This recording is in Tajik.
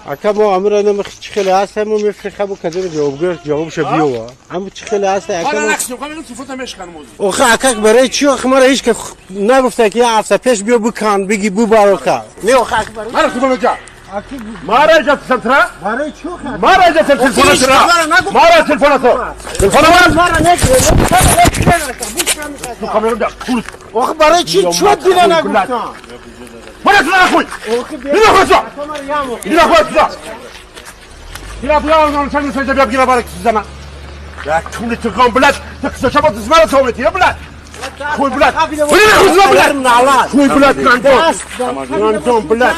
Ака мо амра нам чӣ хеле ҳаст, мо мефрихам кадом ҷавобгӯ ҷавобша биёва. Ҳам чӣ хеле ҳаст ака. Охе ака барои чӣ охе мара ҳеч ка нагуфта ки як ҳафта пеш биё бикан биги бубар оха. Не охе ака барои мара ту ҷа. Мара ҷа центра? Барои чӣ охе? Мара ҷа телефона тра. Мара телефона то. Телефона мара. Мара не. Ту камера да. Охе барои чӣ чӯ дила нагуфтан? Мара ту нахуй. Ина хуй. Ина хуй ту. Ина бля, он чанд саҷа бия гира барак зана. Я кули ту гом блядь, так сача бот змара то мети, блядь. Хуй блядь. Ина хуй блядь. Хуй блядь, гандон. Гандон блядь.